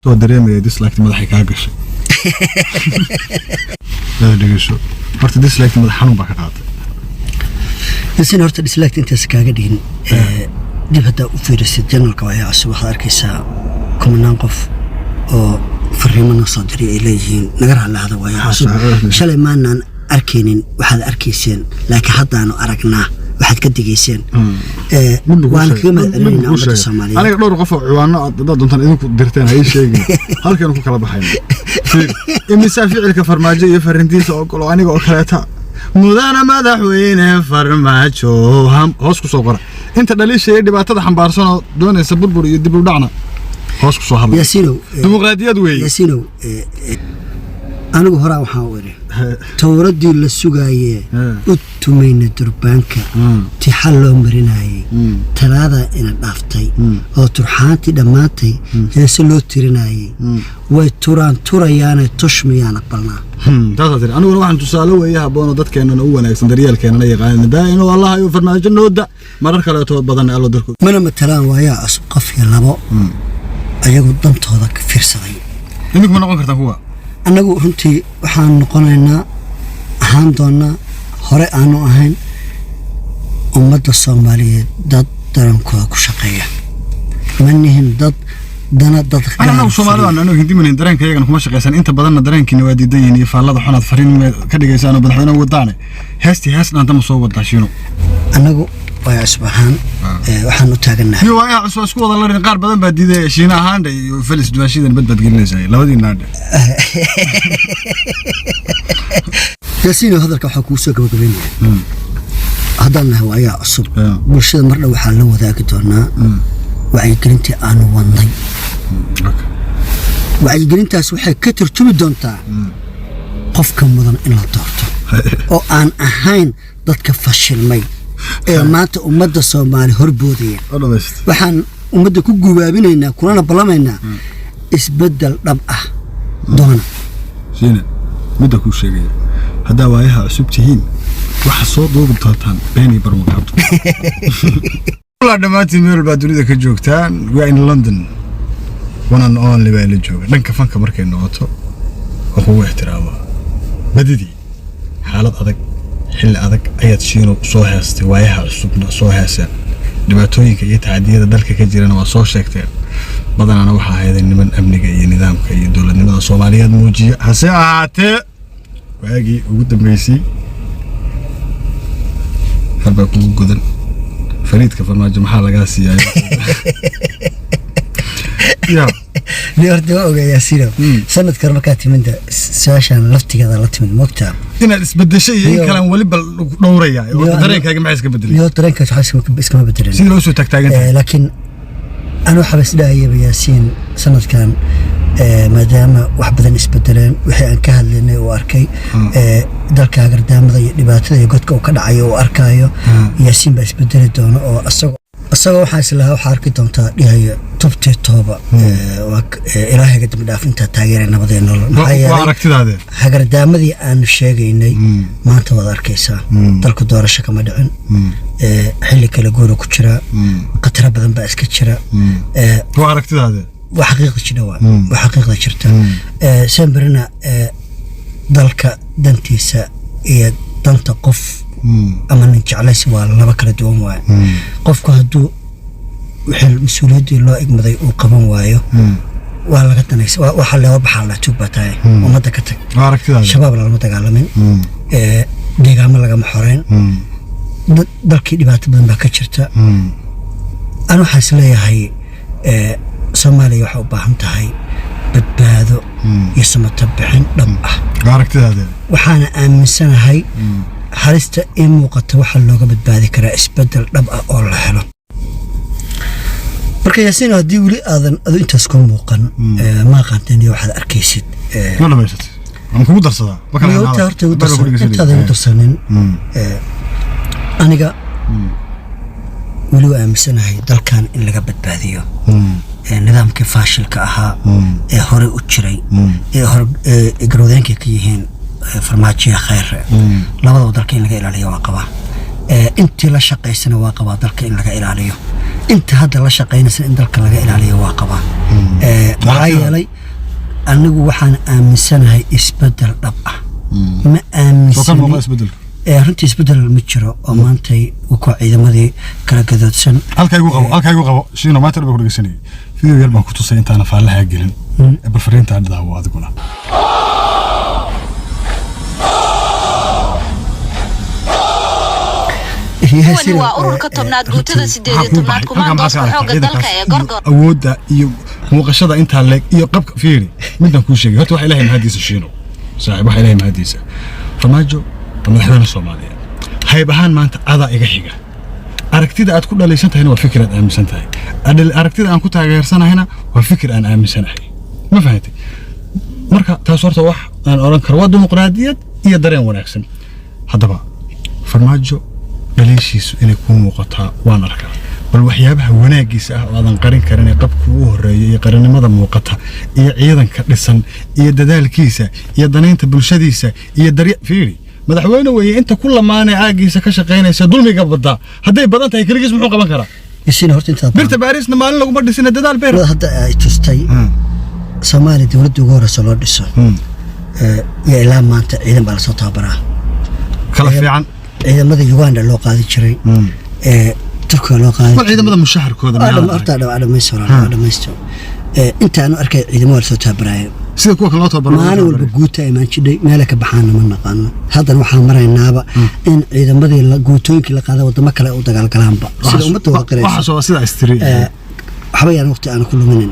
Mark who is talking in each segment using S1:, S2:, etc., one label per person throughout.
S1: Waa dareemaya dislike madaxay kaa gashay. Dhegeyso horta, dislike madax xanuun baa ka qaatay.
S2: Yaasiin, horta dislike intaas kaaga dhigin, dib haddaa u fiirisid channelka Waayaha Cusub, waxaad arkaysaa kumanaan qof oo fariimo noo soo diray, ay leeyihiin naga raallahada, Waayaha Cusub, shalay maanaan arkaynin waxaad arkayseen, laakiin haddaanu aragnaa waxaad ka digayseen. Waana kaga mahad celinaynaa ummadda Soomaaliyeed.
S1: Aniga dhowr qof oo ciwaano aad haddaad doontaan idinku dirteen ha ii sheegin, halkaynu ku kala baxayna. Fiir, imisaa ficilka Farmaajo iyo farintiisa ogolo aniga oo kaleeta mudana madaxweyne Farmaajo hoos ku soo qora. Inta dhaliisha iyo dhibaatada xambaarsanoo doonaysa burbur iyo dib u dhacna hoos ku soo hadla.
S2: Yaasiinow,
S1: dimuqraadiyad weeye.
S2: Yaasiinow, anigu horaa waxaan u idhi towraddii la sugaayee u tumayna durbaanka, tixa loo marinayey, talaadaa ina dhaaftay oo turxaantii dhammaantay, heese loo tirinayey, way turaan turayaane tushmayaan aqbalnaa.
S1: Taasaa tiri. Aniguna waxaan tusaale weeye habboonoo dadkeennana u wanaagsan, daryeelkeennana yaqaanin daa inuu Allah iyo Farmaajo nooda marar kaleeto badan allo darkood.
S2: Mana matalaan Waayaa Cusub qof iyo labo ayagu dantooda ka fiirsaday.
S1: Idinku ma noqon kartaan kuwa?
S2: Annagu runtii waxaan noqonaynaa, ahaan doonaa, hore aanu ahayn ummadda Soomaaliyeed dad darankooda ku shaqeeya. Ma nihin dad dana dad
S1: Anagu Soomaali baan, anagu hindi manin, dareenka iyagana kuma shaqaysan. Inta badanna dareenkiina waa diidan yihiin iyo faallada xunaad fariin ka dhigaysaan oo madaxweyne wadaane heestii hees dhaanta ma soo wadaa, Shiino?
S2: Annagu Waayaa Cusub ahaan waxaan u taagannahay
S1: Iyo Waayaha Cusub isku wada larin, qaar badan baa diiday. Shiina ahaandhe iyo Felis duwaashidan badbaad gelinaysaa labadii naadhe.
S2: Yaasiino, hadalka waxaa kugu soo gabagabeynaya, haddaan nahay Waayaha Cusub, bulshada mar dhow waxaa la wadaagi doonaa wacyigelintii aanu wadnay. Wacyigelintaas waxay ka turjumi doontaa qofka mudan in la doorto oo aan ahayn dadka fashilmay ee maanta ummadda Soomaali horboodaya.
S1: Oo dhamayst.
S2: Waxaan ummadda ku gubaabinaynaa kulana ballamaynaa isbeddel dhab ah doona.
S1: Shiine, midda kuu sheegaya, haddaa Waayaha Cusub tihiin, waxa soo duubi doontaan been iyo barmaqaado. Dhammaantiin meel walbaa dunida ka joogtaan, we are in London, one and only baa la jooga. Dhanka fanka markay noqoto oo kugu ixtiraama badidii, xaalad adag, xilli adag ayaad, Shiino, soo heestay, Waayaha Cusubna soo heeseen. Dhibaatooyinka iyo tacadiyada dalka ka jirana waa soo sheegteen. Badanaana waxaa ahaydeen niman amniga iyo nidaamka iyo dowladnimada Soomaaliyeed muujiya. Hase ahaatee, waagii ugu dambeysay farbaa kugu godan. Fariidka Farmaajo maxaa lagaa siiyaa ya?
S2: Ni horta waa ogaa, Yaasiino, sanadkan markaa timida su-aashaan laftigeeda la timid, moogtaa?
S1: Inaad isbedeshay iyo in kalan weli bal dhowraya oo dareenkaaga maxaa iska bedelay?
S2: Iyo dareenkaas waxaa iskama bedelin.
S1: Sidii loo soo taagtaagan tahay.
S2: Laakiin anu waxaaba isdhahayaba, Yaasiin, sanadkan maadaama wax badan isbedeleen, wixii aan ka hadlaynay uu arkay, dalka hagardaamada iyo dhibaatada iyo godka uu ka dhacayo uu arkaayo, Yaasiin baa isbedeli doona oo isagoo waxaa islahaa waxaa arki doontaa dhihaya tubtee tooba, waa Ilaahayga dambi dhaaf intaa taageeray nabadee nolol. Maxaa
S1: waa
S2: yeelay
S1: aragtidaade.
S2: Hagardaamadii aanu sheegaynay maanta waad arkaysaa. Dalku doorasho kama dhicin, xilli kala guura ku jira, khataro badan baa iska jira.
S1: Waa aragtidaade.
S2: Waa xaqiiqda jira, waa xaqiiqda jirta. Semberina dalka dantiisa iyo danta qof ama nin jeclaysi waa laba kala duwan waaye. Qofku hadduu wixii mas-uuliyaddii loo igmaday uu qaban waayo, waa laga danaysa, waxaa looga baxaa la tuug baa tahay, ummadda ka tag.
S1: Waa aragtidaade.
S2: Shabaab lalama dagaalamin, deegaamo lagama xoreyn, dalkii dhibaato badan baa ka jirta. Anu waxaan is leeyahay Soomaaliya waxay u baahan tahay badbaado iyo samata bixin dhab ah.
S1: Waa aragtidaade.
S2: Waxaana aaminsanahay halista ii muuqata waxaa looga badbaadi karaa isbedel dhab ah oo la helo. Marka Yaasiin, haddii weli aadan adu intaas ku muuqan, ma aqaanteen iyo waxaad arkaysid.
S1: Ma dhamaysatay ama kugu darsadaa? Ma kala
S2: horta
S1: hadlaada?
S2: Horta igu
S1: Bal
S2: darsan
S1: ku dhegeysanaysa.
S2: Intaadan igu darsanin, aniga weli waa aaminsanahay dalkan in laga badbaadiyo nidaamkii faashilka ahaa ee horey u jiray, ee hore ee garwadeenka ka yihiin Farmaajiya Khayre. Labadaba dalka in laga ilaaliyo waa qabaa. Intii la shaqaysana waa qabaa dalka in laga ilaaliyo. Inta hadda la shaqaynaysa in dalka laga ilaaliyo waa qabaa. Maxaa yeelay, anigu waxaan aaminsanahay isbedel dhab ah ma
S1: Soo ka
S2: aaminsani.
S1: muuqda isbedelka?
S2: Runtii isbedel ma jiro oo maantay kuwa ciidamadii kala gadoodsan.
S1: Halka igu qabo, halka igu qabo, Shiino. Maanta dhan baan ku dhegeysanayay. Video yar baan ku tusay intaana faallaha gelin. Bal fariintaa daawo adiguna.
S3: Kuwani waa ururka 10aad, guutada 18aad, kumaandooska xoogga dalka ee Gorgor.
S1: Awoodda iyo muuqashada intaa leeg iyo qabka, fiiri, midaan kuu sheegay horta, waxa Ilaahay mahadiisa, Shiino saaxiib, waxa Ilaahay mahadiisa, Farmaajo waa madaxweyne Soomaaliya. Hayb ahaan maanta adaa iga xiga. Aragtida aad ku dhalaysan tahayna waa fikir aad aaminsan tahay. Aragtida aan ku taageersanahayna waa fikir aan aaminsanahay. Ma fahantay? Marka taas horta wax aan odhan karo waa dimuqraadiyad iyo dareen wanaagsan. Haddaba Farmaajo dhaliishiisu inay kuu muuqataa waan arkaa. Bal waxyaabaha wanaagiisa ah oo aadan qarin karin ee qabka ugu horeeya iyo qarannimada muuqata iyo ciidanka dhisan iyo dadaalkiisa iyo danaynta bulshadiisa iyo darya, fiiri, madaxweyne weeye. Inta ku lamaanee caagiisa ka shaqaynaysa dulmiga badda hadday badan tahay, keligiis muxuu qaban karaa?
S2: Yaasiin, horta intaad
S1: Birta Baarisna maalin laguma dhisina, dadaal beer.
S2: Hadda ay tustay Soomaaliya dowladda ugu horeysa loo dhiso iyo ilaa maanta ciidan baa lasoo tababaraa.
S1: Kala fiican.
S2: Ciidamada Uganda loo qaadi jiray, Turkiga loo qaadi.
S1: Bal ciidamada mushaharkooda miyaa?
S2: Horta dhamaysto, dhamaysto. Intaanu arkay ciidamo waa lasoo tababaraayo.
S1: Sida kuwa kale loo tababaro.
S2: Maalin walba guuta imaan jidhay, meela ka baxaana ma naqaano. Haddana waxaan maraynaaba in ciidamadii guutooyinkii la qaada wadamo kale u dagaalgalaanba, sida ummadda wada qiraysa.
S1: Waxaas waa sida istiri.
S2: Waxba yaan waqti aan ku luminin.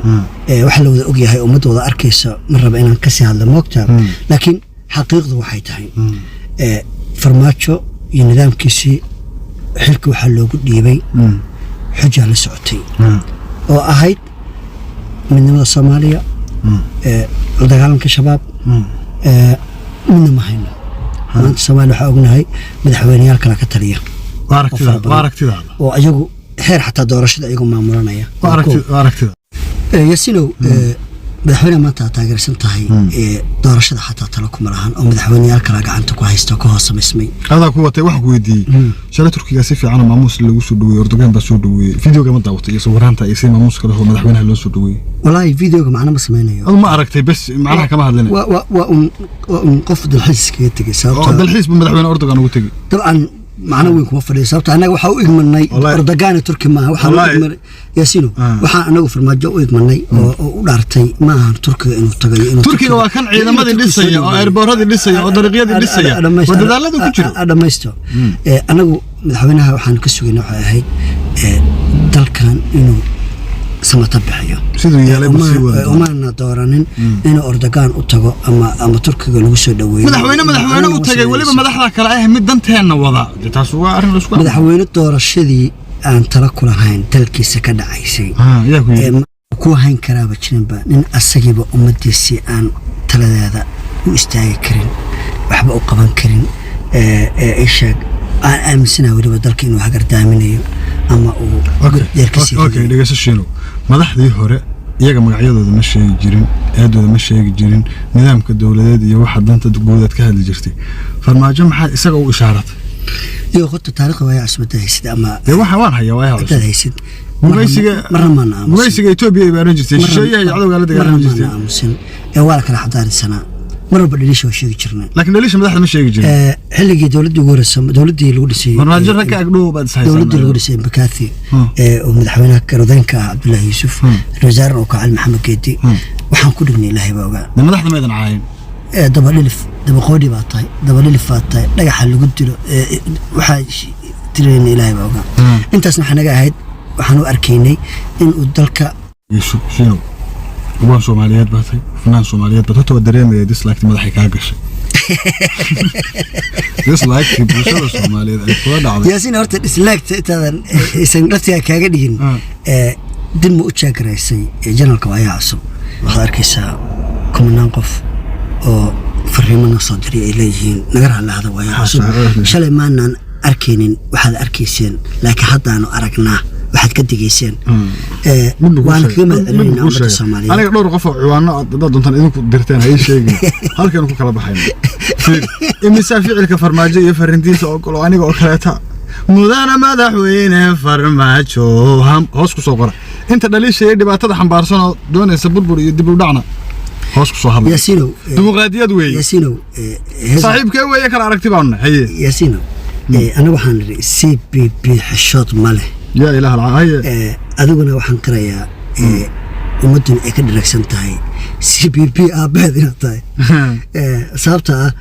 S2: Waxa la wada ogyahay, ummadda wada arkaysa, ma raba inaan kasii hadlo, moogta. Laakiin xaqiiqdu waxay tahay, Farmaajo iyo nidaamkiisii xilka waxaa loogu dhiibay xujaa la socotay oo ahayd midnimada Soomaaliya, la dagaalanka Shabaab. Midna ma hayno maanta. Soomaaliya waxaa ognahay madaxweyneyaal kale ka taliya
S1: Waa aragtidaada, waa aragtidaada.
S2: oo ayagu heer xataa doorashada ayagu maamulanaya.
S1: Waa aragtida.
S2: Yaasinow, madaxweyne maanta aad taageersan tahay, doorashada xataa talo kuma lahan oo madaxweyneyaal kale gacanta ku haysta oo ka hoos samaysmay.
S1: Adaa ku watay. Waxaan ku weydiiyey, shalay Turkiga si fiican oo maamuus lagu soo dhaweeyey, Erdogan baa soo dhaweeyey. Videoga ma daawatay iyo sawiraanta iyo si maamuuska leh oo madaxweynaha loo soo dhaweeyey?
S2: Walaahi videoga macno ma sameynayo.
S1: Adu ma aragtay bes, macnaha kama hadlina.
S2: Waa un qof dalxiis iskaga tegay.
S1: Oo
S2: sababta
S1: dalxiis buu madaxweyne Erdogan ugu tegey.
S2: Dabcan macno weyn kuma fadhiyo, sababta annaga waxaa u igmanay Erdogan iyo Turki maaha. Waxaan u igmanay, Yaasino, waxaan anagu Farmaajo u igmanay oo u dhaartay maahan Turkiga inuu tagayo, inuu
S1: Turkiga waa kan ciidamadii
S2: inuu Turkiga soo
S1: dhisaya oo
S2: dhaweeyo.
S1: airport-adii dhisaya oo dariiqyadii dhisaya. Waa dadaalada ku jiro.
S2: Dhamaysto. Anagu madaxweynaha waxaan ka sugayna waxay ahayd dalkan inuu samata bixiyo.
S1: Siduu yeelay buu sii wadi doonaa.
S2: Umaana dooranin inuu Erdogan u tago ama Turkiga lagu soo dhaweeyo.
S1: Madaxweyne u tagay, weliba madaxda kale ah mid danteenna wada. Dee taas waa arrin la isku
S2: Madaxweyne doorashadii aan tala ku lahayn dalkiisa ka dhacaysay
S1: yaa ku yidhi?
S2: Ku hayn karaaba jirinba nin asagiiba ummadiisii aan taladeeda u istaagi karin, waxba u qaban karin. Ee isheeg aan aaminsanahay weliba dalka inuu hagardaaminayo ama uu dheer ka sii ridayo.
S1: Dhegeyso Shiino, madaxdii hore iyaga magacyadooda ma sheegi jirin, eedooda ma sheegi jirin, nidaamka dowladeed iyo waxa danta guudaad ka hadli jirtay. Farmaajo maxaa isaga u ishaaratay?
S2: Iyo horta taariikhda waayaa cusub haddaad haysid ama
S1: Dee waxa waan hayaa waayaha
S2: haddaad
S1: cusub.
S2: haysid.
S1: Gumaysiga
S2: Marna maana aamusin.
S1: Gumaysiga Etoobiya ay baaran jirtay, shisheeyaha iyo cadowgaa la dagaalami
S2: Marna
S1: jirtay.
S2: maana aamusin. Waa la kala xadaarisanaa, mar walba dhaliisha waa sheegi jirnay.
S1: Laakiin dhaliisha madaxda ma sheegi jirin.
S2: Xilligii dowladdii ugu horeysa, dowladdii lagu dhisay
S1: Farmaajo ragga agdhow baad is haysaa.
S2: Dowladdii lagu dhisay Mbagathi, oo madaxweynaha garoodeenka ah Cabdullaahi Yuusuf, ra-iisul wasaare oo ka Cali Maxamed Geedi, waxaan ku dhignay Ilaahay baa ogaa.
S1: Dee madaxda maydan caayin.
S2: Dabadhilif, dabaqoodhi baa tahay, dabadhilif baa tahay, dhagaxa lagu dilo, waxaa tirayna Ilaahay baa ogaa. Intaasna waxaa naga ahayd, waxaan u arkaynay in uu dalka
S1: Shiinow, waan Soomaaliyeed baa tahay, fanaan Soomaaliyeed baad. Horta waa dareemaya dislike madaxay kaa gashay, dislike bulshada Soomaaliyeed ay kula dhacday.
S2: Yaasiin, horta dislike intaadan aysan laftigaa kaaga dhigin, dib ma u jeegaraysay channel-ka Waayaha Cusub? Waxaad arkaysaa kumanaan qof oo fariimo noo soo diray ay leeyihiin naga raallahada, Waayaha Cusub, shalay maanaan arkaynin waxaad arkayseen, laakiin haddaanu aragnaa waxaad ka digayseen. Waana kaga mahad celinayna ummadda Soomaaliyeed.
S1: Aniga dhowr qof oo ciwaano aad haddaad doontaan idinku dirteen ha ii sheegin, halkaynu ku kala baxayno. Fiir, imisaa ficilka Farmaajo iyo farintiisa oo kale oo aniga oo kaleeta Mudana Madaxweyne Farmaajo, hoos ku soo qora inta dhaliisha iyo dhibaatada xambaarsan oo doonaysa burbur iyo dib u dhacna, hoos ku soo hadla.
S2: Yaasiinow,
S1: Dimuqraadiyad weeye.
S2: Yaasiinow,
S1: Saaxiibkee weeye, kala aragti baanu nahay. Haye.
S2: Yaasiinow, anigu waxaan idhi CBB xishood ma leh.
S1: Yaa ilaah, haye.
S2: Adiguna waxaan qirayaa, ummadduna ay ka dharagsan tahay CBB aabbaheed inaad tahay. Sababta ah,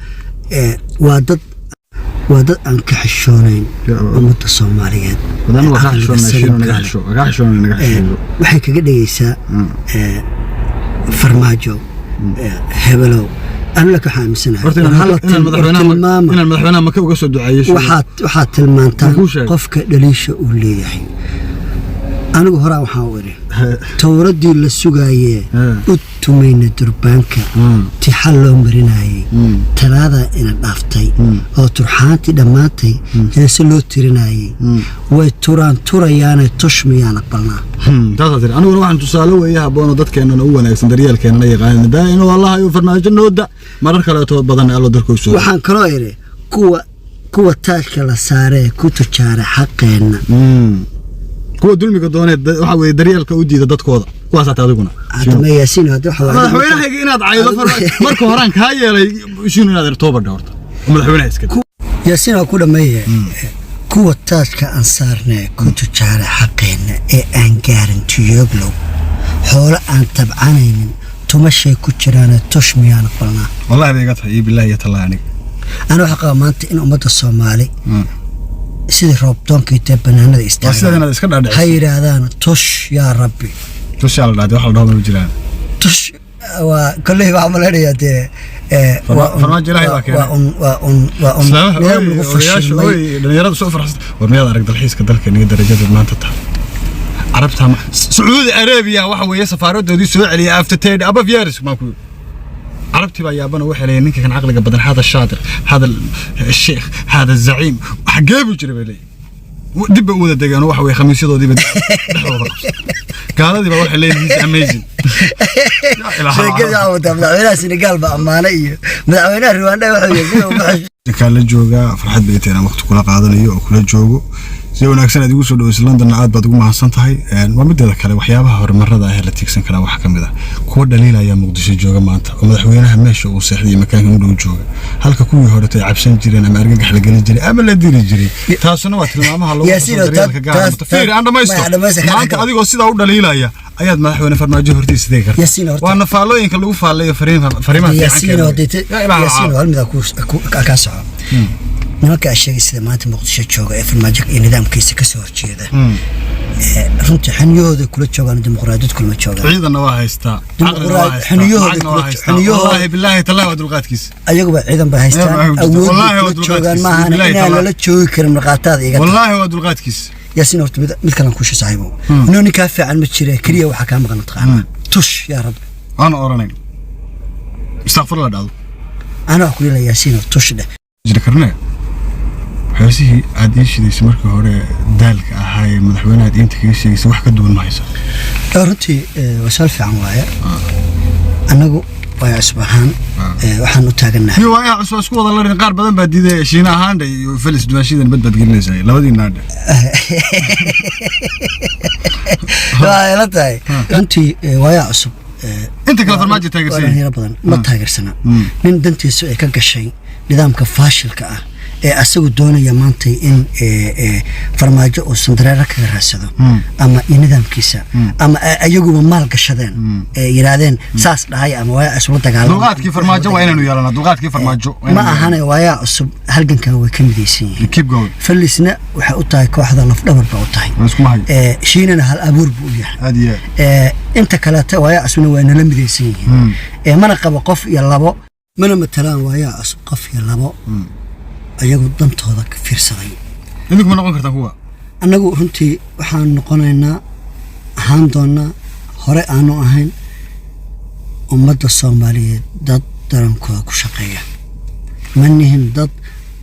S2: waa dad aan ka xishoonayn ummadda Soomaaliyeed.
S1: Wadana waa ka
S2: Caqliga
S1: xishoonay, Shiino, naga
S2: saliimka leh.
S1: xisho, waa ka xishoonay, naga xishoon.
S2: Waxay kaga dhigaysaa Farmaajo, hebelow. Anu laakiin waxaan aaminsanahay
S1: Horta
S2: war hala
S1: inaan
S2: war
S1: madaxweynaha
S2: tilmaama.
S1: Inaan madaxweynaha Maka uga soo duceeyo, Shiino.
S2: Waxaad tilmaantaan
S1: Muxuu sheegay?
S2: qofka dhaliisha uu leeyahay. Anigu horaa waxaan u idhi towradii la sugaayee u tumayna durbaanka, tixa loo marinayey, talaadaa ina dhaaftay oo turxaantii dhammaantay, heese loo tirinayey, way turaan turayaane, tush miyaan aqbalnaa?
S1: Taasaa tiri. Aniguna waxaan tusaale weeye habboon oo dadkeennana u wanaagsan, daryeelkeennana yaqaanin daa inuu Allah iyo Farmaajo nooda marar kaleeto badan allo dalka u soo.
S2: Waxaan kaloo idhi kuwa taajka la saaree ku tujaara xaqeenna.
S1: Kuwa dulmiga doonee waxa weeye daryeelka u diida dadkooda, kuwaasaa ta adiguna.
S2: Hadda Yaasiin, hadda waxa waaye-
S1: Madaxweynahayga inaad caydo marka horaan kaa yeelay, Shiino, inaad irtooba dhe horta oo madaxweynaha iska.
S2: Yaasiin, waa ku dhammeeye. Kuwa taajka aan saarnee ku tujaara xaqeenna ee aan gaarin tuyooglow, xoolo aan tabcanaynin tumashay ku jiraane, tush miyaan aqbalnaa?
S1: Wallahi bay iga tahay iyo billahi iyo tallahi aniga.
S2: Ana waxaa qabaa maanta in ummadda Soomaali sidii roobdoonkii tee banaanada
S1: Waa sidaad
S2: istaagaan,
S1: inaad iska
S2: ha
S1: dhaadhiciso.
S2: yidhaahdaan tush yaa Rabbi.
S1: Tushaa la dhahday, wax la dhaho ma jiraan.
S2: Tush waa kolley waxaa malaynayaa dee
S1: Farmaajo Ilaahay baa keenay.
S2: Waa un
S1: Islaamaha
S2: nidaam
S1: oy,
S2: lagu
S1: odayaasha
S2: fashilmay.
S1: Oy, dhalinyarada soo farxsan. War miyaad arag dalxiiska dalka niga darajada maanta tahay? Carabta Sacuudi Arabia waxa weeye safaaradoodii soo celiyay after 10 above years maan ku carabtii baa yaabana. Waxay leeyihiin ninka kan caqliga badan, hada shaadir, hada sheekh, hada zaciim, xagee buu jiray bay leeyihin. Dib bay u wada degeen oo waxa weeye khamiisyadoodiiba dhexdooda qabsay. Gaaladii baa waxay leeyihiin, "He's amazing." Yaa ilaaha.
S2: Sheekadii waxaa wataa madaxweynaha Senegal ba ammaanay iyo madaxweynaha Rwanda wuxuu yidhi
S1: Kaa la joogaa farxad bay tahay inaan waqti kula qaadanayo oo kula joogo. Si wanaagsan aad igu soo dhaweysay Londonna, aad baad ugu mahadsan tahay. Waa mideeda kale, waxyaabaha horumarada ah ee la tiigsan karaa waxaa ka mid ah kuwa dhaliilaya Muqdisho jooga maanta oo madaxweynaha meesha uu seexday iyo makaanka u dhow jooga, halka kuwii horeta ay cabsan jireen ama argagax la gelin jiray ama la diri jiray. Taasuna waa tilmaamaha lagu
S2: Yaasiin,
S1: xuso daryeelka gaarka. Fiiri, aan dhamaysto.
S2: Maya, dhamaysto,
S1: Maanta adigoo sidaa u dhaliilaya ayaad madaxweyne Farmaajo hortiisa degi karta.
S2: Yaasiin,
S1: Waa nafaalooyinka lagu faalayo fariimaha fiican
S2: Yaasiin
S1: keenaya.
S2: oo
S1: Yaa ilaaha.
S2: Yaasiin, hal mid kaa soco. Nimanka aad sheegay sida maanta Muqdisho jooga ee Farmaajo iyo nidaamkiisa kasoo horjeeda, runtii xaniyahooda kula joogaan, dimuqraadiyad kulama joogaan.
S1: Ciidanna waa haystaa, caqlina waa haystaa, lacagna waa haystaa. Wallaahi bilaahi tallaahi waa dulqaadkiisa.
S2: Ayaguba ciidan bay haystaan, awood
S1: Wallaahi
S2: bay
S1: waa
S2: kula joogaan
S1: dulqaadkiisa.
S2: maahana
S1: Bilaahi
S2: inaan
S1: tallaahi.
S2: lala joogi karin markhaataada iga tahay.
S1: Wallaahi waa dulqaadkiisa.
S2: Yaasiin, horta mid kalan kuusha saaxiibow, inuu ninkaa fiican ma jire, keliya waxaa kaa maqan taqaanaa tush yaa Rabbi.
S1: Waana oranayn istakfur la dhahdo.
S2: Anaa wax ku leeyahay Yaasiin, tush dheh.
S1: Jiri karnee heesihii aad ii shidaysay markii hore daalka ahaa ee madaxweynaha aad inta kaga sheegaysay, wax ka duwan ma haysa?
S2: Runtii waa su'aal fiican waaye. Annagu waa cusub ahaan, waxaan u taagannahay
S1: Iyo waa cusub isku wada larin. Qaar badan baa diiday Shiina ahaan iyo Felis dumaashidan bad baad gelinaysaa labadii naadhe.
S2: Waa ila tahay runtii, waayaa cusub
S1: Inta kale Farmaajo taageersan
S2: waa dhalinyaro badan ma taageersana nin dantiisu ay ka gashay nidaamka faashilka ah ee asagu doonaya maanta in Farmaajo uusan dareero kaga raadsado ama iyo nidaamkiisa ama ayaguba maal gashadeen ee yidhaahdeen saas dhahay ama waayaa cusub la dagaalama.
S1: Dulqaadkii Farmaajo waa inaanu yeelanaa, dulqaadkii Farmaajo waa
S2: Ma
S1: inaanu
S2: ahane, waayaa cusub halgankan way ka midaysan yihiin.
S1: Keep going.
S2: Felisna waxay u tahay kooxda lafdhabar ba u tahay.
S1: Waa iskuma hayo.
S2: Shiinana hal abuur buu u yahay.
S1: Aad iyo aad.
S2: Inta kaleeta waayaa cusubna waa nala midaysan yihiin. Mana qabo qof iyo labo, mana matalaan waayaa cusub qof iyo labo ayagu dantooda ka fiirsaday.
S1: Idinku ma noqon kartaan kuwa?
S2: Annagu runtii waxaan noqonaynaa, ahaan doonaa, hore aanu ahayn ummadda Soomaaliyeed dad darankooda ku shaqeeya. Ma nihin dad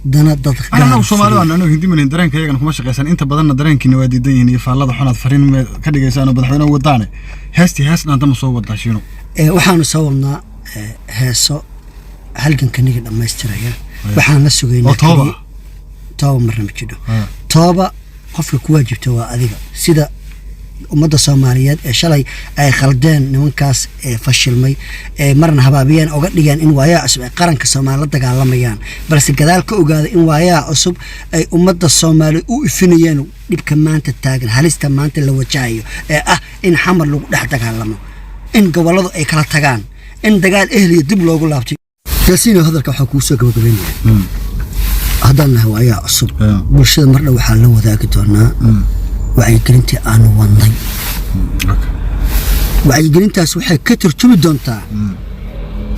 S2: dana dad gaar
S1: Anagu Soomaali
S2: fuliya.
S1: Waan anagu hindi manin, dareenka iyagana kuma shaqaysan. Inta badanna dareenkiina waa diidan yihiin iyo faallada xunaad fariin ka dhigaysaan oo madaxweyne wadaane. Heestii hees dhaanta ma soo wadaa, Shiino?
S2: Waxaanu soo wadnaa heeso halganka niga dhammaystiraya. Waxaan la sugaynaa
S1: Oo tooba
S2: keliya-
S1: ah?
S2: Tooba marna ma jidho. Tooba qofka ku waajibta waa adiga. Sida ummadda Soomaaliyeed ee shalay ay khaldeen nimankaas ee fashilmay, ee marna habaabiyeen, oga dhigeen in Waayaha Cusub ay qaranka Soomaali la dagaalamayaan, balse gadaal ka ogaada in Waayaha Cusub ay ummadda Soomaali u ifinayeen dhibka maanta taagan, halista maanta la wajahayo ee ah in Xamar lagu dhex dagaalamo, in gobolladu ay kala tagaan, in dagaal ehliya dib loogu laabtay. Yaasiino, hadalka waxaa kuu soo gabagabeynaya, haddaan nahay Waayaha Cusub, bulshada mar dhow waxaan la wadaagi doonaa wacyigelintii aanu wadnay. Wacyigelintaas waxay ka turjumi doontaa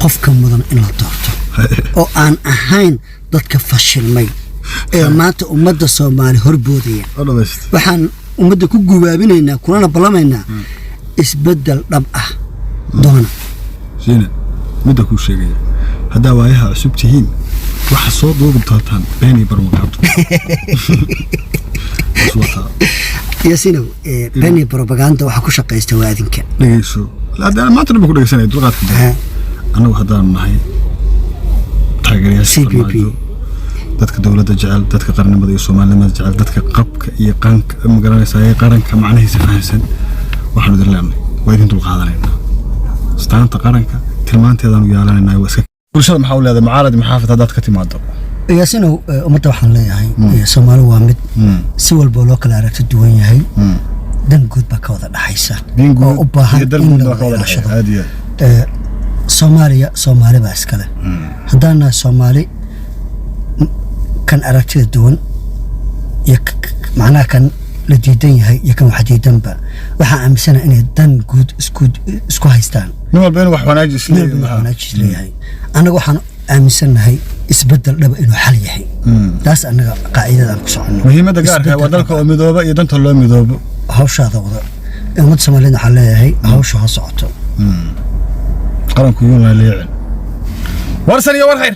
S2: qofka mudan in la doorto, oo aan ahayn dadka fashilmay ee maanta ummadda Soomaali horboodaya.
S1: Oo dhamayst.
S2: Waxaan ummadda ku gubaabinaynaa kulana ballamaynaa isbeddel dhab ah doona.
S1: Shiine, midda kuu sheegaya, haddaa Waayaha Cusub tihiin, waxa soo duubi doontaan been iyo barwaqaado is wataa.
S2: Yaasinow, beni propaganda waxaa ku shaqaysta waa adinka.
S1: Dhegeyso. Haddana maanta dhan baan ku dhegeysanaya dulqaadka jira. Annagu haddaanu nahay taageerayaasha
S2: CPP.
S1: Farmaajo, dadka dowladda jecel, dadka qarnimada iyo Soomaalinimada jecel, dadka qabka iyo qanka magaranaysa ee qaranka macnihiisa fahansan, waxaanu idin leenahay waa idin dulqaadanaynaa. Astaanta qaranka tilmaanteedaanu yeelanaynaa. Waa iska bulshada. Maxaa u leedahay mucaarad, maxaafid haddaad ka timaado?
S2: Yaasinow, ummadda waxaan leeyahay, Soomaali waa mid, si walba loo kala aragti duwan yahay, dan guud baa ka wada dhaxaysa
S1: diin
S2: oo
S1: guud
S2: u baahan
S1: iyo dal
S2: in
S1: guud
S2: la
S1: baa ka
S2: wada
S1: wada dhexeeya.
S2: ilaashado.
S1: Aad iyo aad.
S2: Soomaaliya Soomaali baa iskale. Haddaan nahay Soomaali, kan aragtida duwan iyo macnaha kan la diidan yahay iyo kan wax diidanba, waxaan aaminsanahay inay dan guud isku haystaan.
S1: Nin walba inuu wax wanaaji
S2: meel
S1: isleeyahay.
S2: walba wax wanaajis leeyahay. Annaga waxaan aaminsannahay isbedel dhaba inuu xal yahay. Taas annaga qaacidada aan ku soconno.
S1: Muhiimadda gaarka ah waa
S2: Isbeddel
S1: dalka
S2: dhab
S1: oo midooba iyo danta loo midoobo.
S2: ah. Hawshaada wada. Ummadda Soomaaliyeed waxaan leeyahay, hawsha ha socoto.
S1: Qaranku yuuna leecin warsan iyo war khayr.